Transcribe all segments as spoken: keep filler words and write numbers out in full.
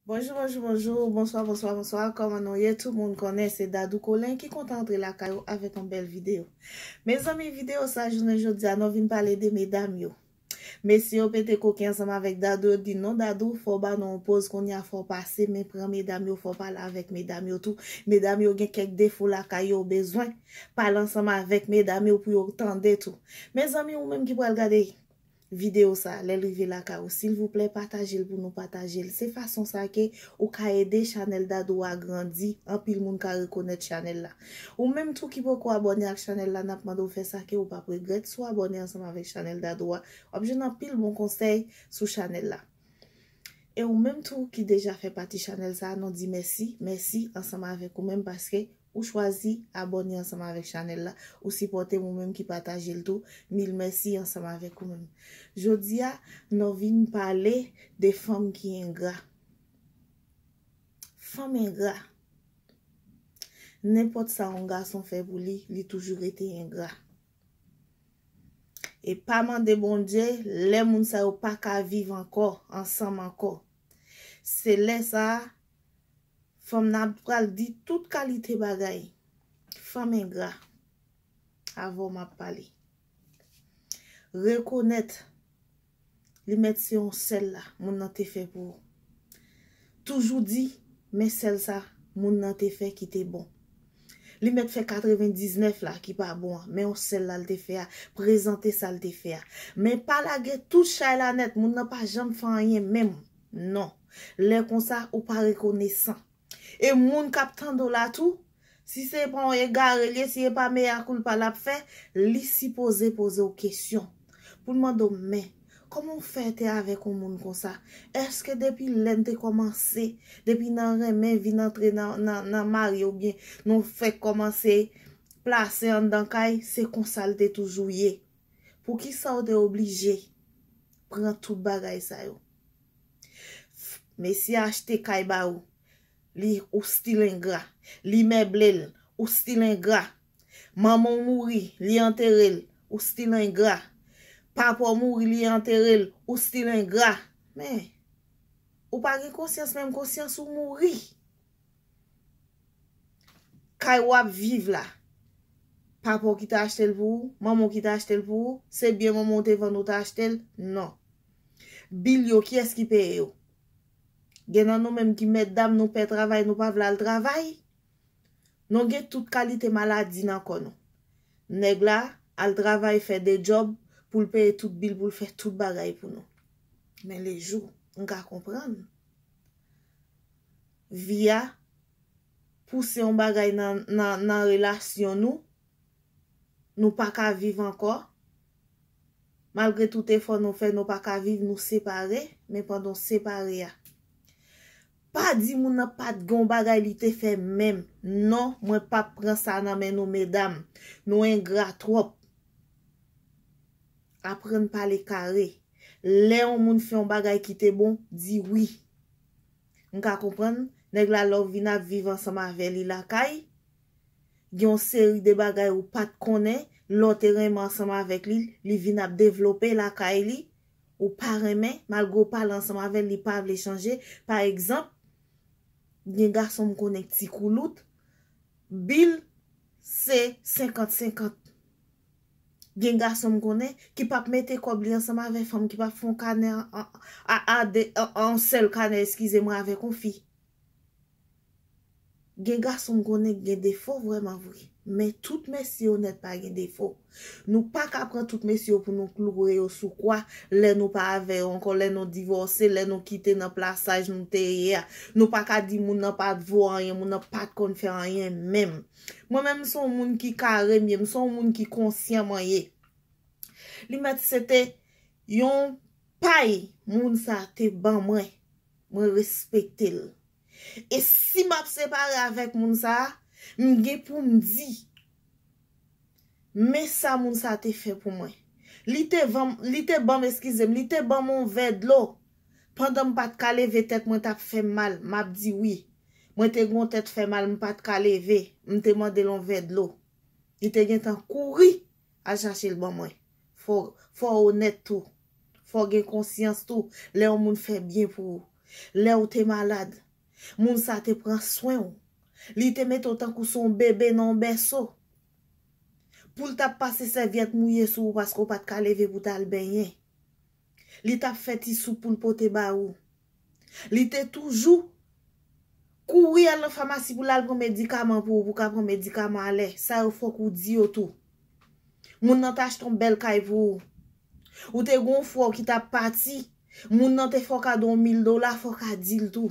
Bonjou, bonjou, bonjou, bonswa, bonswa, bonswa. Kòman nou ye? Tout moun konnen se Dadou Colin ki kontan antre lakay ou avèk yon bèl videyo. Mezanmi, videyo sa jounen jodi a, nou vin pale de medam yo. Mesye yo pete koken ansanm avèk Dadou, yo di non, Dadou, fò w ba nou yon poz, kounye a fò w pase, men pran medam yo, fò w pale avèk medam yo tou. Medam yo gen kèk defo lakay yo, w bezwen pale ansanm avèk medam yo pou yo tande tou. Mezanmi, ou menm ki pral gade videyo sa, lè l rive lakay ou, silvouplè, pataje l pou nou pataje l. Se fason sa ke ou ka ede chanèl Dadou a grandi, anpil moun ka rekonèt chanèl la. Ou menm tou ki poko abòne ak chanèl la, n ap mande w fè sa ke ou p ap regrèt si w abòne ansanm avèk chanèl Dadou a. W ap jwenn anpil bon konsèy sou chanèl la. E ou menm tou ki deja fè pati chanèl sa a, nou di mèsi, mèsi ansanm avèk ou menm paske ou chwazi abòne ansanm avèk chanèl la, ou sipòte m, ou menm ki pataje l tou, mil mèsi ansanm avèk ou menm. Jodi a, nou vin pale de fanm ki engra. Fanm engra. Nenpòt sa yon gason fè pou li, li toujou rete engra. E pa mande Bondye, lè moun sa yo pa ka viv ankò, ansanm ankò. Se lè sa a, fanm nan ap pral di tout kalite bagay. Fanm engra. Avè w m ap pale. Rekonèt, li mèt se yon sèl la, moun nan te fè pou ou. Toujou di, men sèl sa, moun nan te fè ki te bon. Li mèt fè katrevendiznèf la ki pa bon an, men yon sèl la l te fè a, prezante sa l te fè a. Men pa lage tout chay la nèt, moun nan pa janm fè anyen menm. Non. Lè konsa, ou pa rekonesan. E moun k ap tande w la tou, si se pa yon egare l ye, si e pa meya koulpa l ap fè, li sipoze poze w kesyon. Pou l mande w, men, kòman w fè te avèk yon moun konsa? Èske depi lè n te kòmanse, depi nan renmen vin antre nan, nan, nan marye oubyen nou fèk kòmanse plase anndan kay, se konsa l te toujou ye? Poukisa w te oblije pran tout bagay sa yo? Mesye achte kay ba ou, li, ou still engra. Li meble l, ou still engra. Manman w mouri, li antere l, ou still engra. Papa w mouri, li antere l, ou still engra. Men, ou pa gen konsyans, menm konsyans ou mouri. Kay w ap viv la, papa w ki ta achte l pou ou, manman w ki ta achte l pou ou, se byen manman w te vann ou ta achte l? Non. Bil yo, kiyès ki peye yo? Gen nan nou menm ki mèt dam, nou pè travay, nou pa vle al travay. Nou gen tout kalite maladi nan kò nou. Nèg la al travay, fè de djòb pou l peye tout bil, pou l fè tout bagay pou nou. Men le jou, m ka konprann. Vi a pouse yon bagay nan, nan, nan relasyon nou. Nou pa ka viv ankò. Malgre tout efò nou fè, nou pa ka viv, nou separe. Men pandan w separe a, pa di moun nan pa t gen yon bagay li te fè menm. Non, mwen p ap pran sa nan men nou, medam. Nou engra twòp. Aprann pale kare. Lè yon moun fè yon bagay ki te bon, di wi. M ka konprann, nèg la lè w vin ap viv ansanm avè li lakay, gen yon seri de bagay ou pa t konnen, lè w te renmen ansanm avèk li, li vin ap devlope lakay li, ou pa renmen, malgre w pale ansanm avè l, li pa vle chanje. Pa egzanp, gen gason m konnen k ti koulout, bil se senkant senkant. Gen gason m konnen ki p ap mete kòb li ansanm avè fanm, ki p ap fè yon kanè an, an, a, a de, an, an sèl kanè, eskize mwen, avèk yon fi. Gen gason m konnen ki gen defo vrèman vre. Men tout mesye yo nèt pa gen defo. Nou pa ka pran tout mesye yo pou nou kloure yo sou kwa lè nou pa avè yo ankò, lè nou divòse, lè nou kite nan plasaj nou te ye a. Nou pa ka di moun nan pa t vo anyen, moun nan pa t konn fè anyen menm. Mwen menm, m se yon moun ki kare m ye, m se yon moun ki konsyan mwen ye. Li mèt se te yon pay moun sa te ban mwen, mwen respekte l. E si m ap separe avèk moun sa a, m gen pou m di, men sa moun sa te fè pou mwen. Li te van, li te ban m, eskize m, li te ban m yon vè dlo. Pandan m pa t ka leve, tèt mwen t ap fè m mal, m ap di wi. Mwen te gen yon tèt fè mal, m pa t ka leve, m te mande l yon vè dlo. Li te gentan kouri al chache l ban mwen. Fò, fò w onèt tou. Fò w gen konsyans tou lè yon moun fè byen pou ou. Lè w te malad, moun sa te pran swen w. Li te mete w tankou se yon bebe nan yon bèso. Pou l t ap pase sèvyèt mouye sou ou paske w pa t ka leve pou w t al benyen. Li t ap fè ti soup pou l pote ba ou. Li te toujou kouri al nan famasi pou l al pran medikaman pou ou, pou w ka pran medikaman alè. Sa yo fòk ou di yo tou. Moun nan te achte yon bèl kay pou ou. Ou te gen yon frè w ki t ap pati. Moun nan te fè w kado yon mil dola, fòk a di l tou.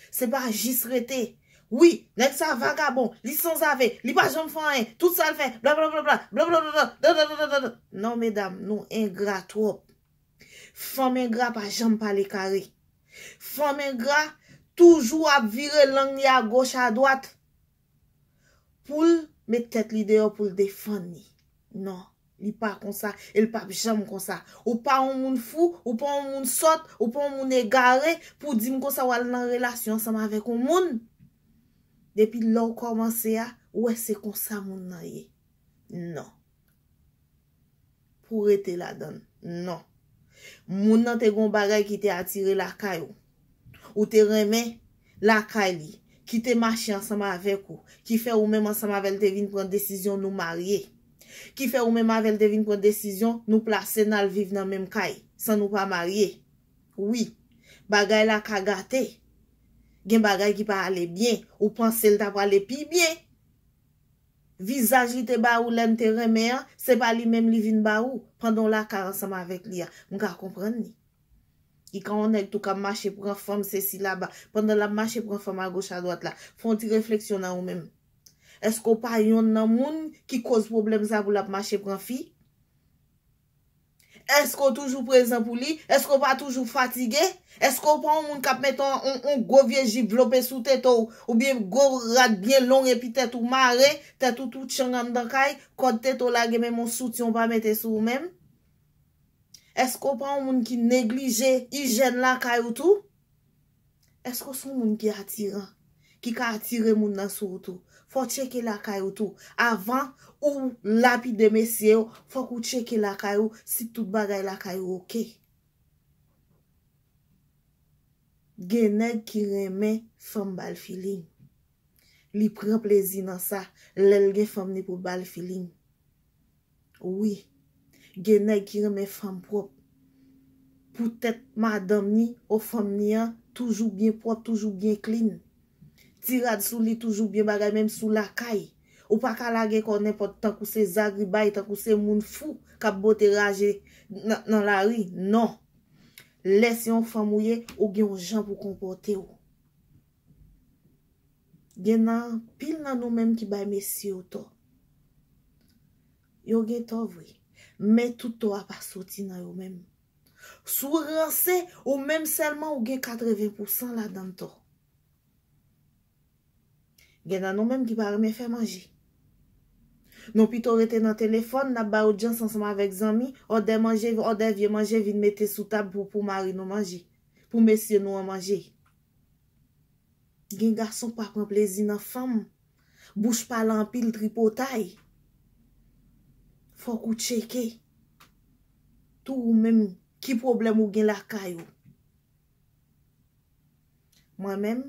Se pa jis rete. Wi, nèg sa vagabon, li sanzave, li pa janm fè anyen, tout sa l fè, blablabla, blablabla, blablabla. Non, medam, nou engra twòp. Fanm engra pa janm pale kare. Fanm engra toujou ap vire lang li agoch adwat pou l met tèt li deyò pou l defann li. Non, li pa konsa e l p ap janm konsa. Ou pa yon moun fou, ou pa yon moun sòt, ou pa yon moun egare pou w di m konsa w al nan relasyon ansanm avèk yon moun. Depi lè w kòmanse a, ou wè se konsa moun nan ye. Non. Pou rete ladan l. Non. Moun nan te gen yon bagay ki te atire lakay ou. Ou te renmen lakay li, ki te mache ansanm avèk ou, ki fè ou menm ansanm avè l te vin pran desizyon nou marye, ki fè ou menm avè l te vin pran desizyon nou plase n al viv nan menm kay, san nou pa marye. Wi, bagay la ka gate. Gen bagay ki pa ale byen, ou panse l ta prale pi byen. Vizaj li te ba ou lè n te renmen an, se pa li menm li vin ba ou pandan w lakay ansanm avèk li a. M ka konprann li. Li ka yon nèg tou k ap mache pran fanm sesi laba. Pandan l ap mache pran fanm agoch adwat la, fè yon ti refleksyon nan ou menm. Èske w pa yonn nan moun ki koz pwoblèm sa pou l ap mache pran fi? Èske w toujou prezan pou li? Èske w pa toujou fatige? Èske w pa yon moun k ap mete yon, yon, yon gwo vye jip vlope sou tete w, oubyen gwo rad byen long epi tèt ou mare, tèt ou tou tchang anndan kay, kòd tete w lage menm yon soutyen w pa mete sou ou menm? Èske w pa yon moun ki neglije ijyèn lakay ou tou? Èske w se yon moun ki atiran, ki ka atire moun nan sou ou tou? Fò w tcheke lakay ou tou. Avan ou lapide mesye yo, fòk ou tcheke lakay ou si tout bagay lakay ou oke. Gen nèg ki renmen fanm ba l feeling. Li pran plezi nan sa, lè l gen fanm ni pou l ba l feeling. Wi, gen nèg ki renmen fanm pwòp. Poutèt madanm ni ou fanm ni an toujou byen pwòp, toujou byen clean. Ti rad sou li toujou byen bagay, menm sou lakay. Ou pa ka lage kò nenpòt tankou se zagribay, tankou se moun fou k ap bote raje nan, nan lari. Non. Lè se yon fanm ou ye, ou gen yon jan pou konpòte w. Gen nan anpil nan nou menm ki bay mesye yo tò. Yo gen tò vre, men tout tò a pa soti nan yo menm. Si w ranse, ou menm sèlman ou gen katreven pousan ladan tò. Gen nan nou menm ki pa renmen fè manje. Nou pito rete nan telefòn, n ap bay odyans ansanm avèk zanmi, òdè manje, òdè vye manje vin mete sou tab pou, pou mari nou manje, pou mesye nou an manje. Gen gason k pa pran plezi nan fanm. Bouch pale anpil tripotay. Fòk ou tcheke. Tou ou menm, ki pwoblèm ou gen lakay ou? Mwen menm,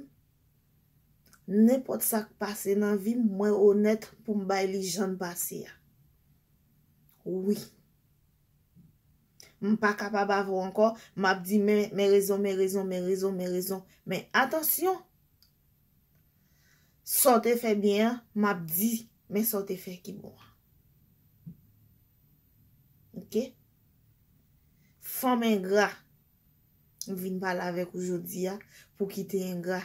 nenpòt sa k pase nan vi m, mwen onèt pou m bay li jan l pase a. Wi. M pa kapab avè w ankò, m ap di men, men rezon, men rezon, men rezon, men rezon. Men atansyon! Sa w te fè byen an, m ap di, men sa w te fè ki bon an. Oke? Fanm engra. M vin pale avèk ou jodi a pou kite engra.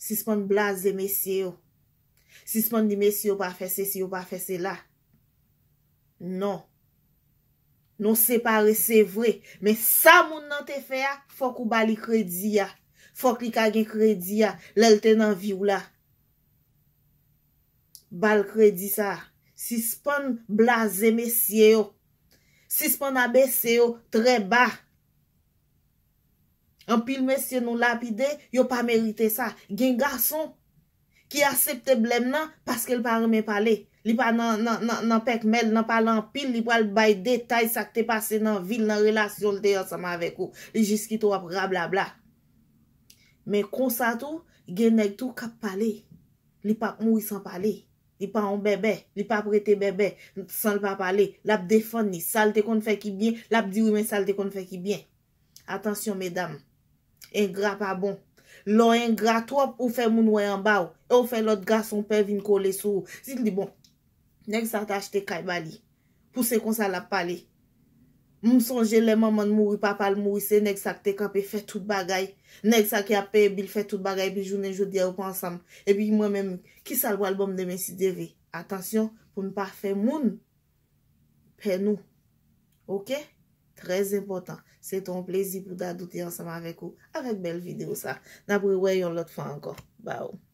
Sispann blaze mesye yo. Sispann di mesye yo pa fè sesi, yo pa fè sela. Non. Nou separe, se vre. Men sa moun nan te fè a, fòk ou ba li kredi a. Fòk li ka gen kredi a lè l te nan vi w la. Ba l kredi sa. Sispann blaze mesye yo. Sispann abese yo trè ba. Anpil mesye nou lapide, yo pa merite sa. Gen gason ki aksepte blèm nan paske l pa renmen pale. Li pa nan, nan, nan, nan pèkmèl, nan pale anpil, li pral bay detay sa k te pase nan vi l, nan relasyon l te ansanm avèk ou. Li jis kite w ap rablabla. Men konsa tou, gen nèg tou k ap pale. Li p ap mouri san pale. Li pa yon bèbè. Li p ap rete bèbè san l pa pale. L ap defann li. Sa l te konn fè ki byen, l ap di wi, men sa l te konn fè ki byen. Atansyon, medam. Engra pa bon. Lè w engra twòp, ou fè moun wè anba w. E w fè lòt gason pè vin kole sou ou. Si l di, bon, nèg sa te achte kay ba li. Pou se konsa l ap pale. M sonje lè manman l mouri, papa l mouri, se nèg sa k te kanpe fè tout bagay. Nèg sa ki ap peye bil fè tout bagay, epi jounen jodi a yo pa ansanm. Epi mwen menm, kisa l pral ban m demen si Dye vle? Atansyon, pou n pa fè moun pè nou. Oke? Trè enpòtan. Se te yon plezi pou Dadou te ansanm avèk ou, avèk bèl videyo sa. N ap rewè yon lòt fwa ankò. Bye.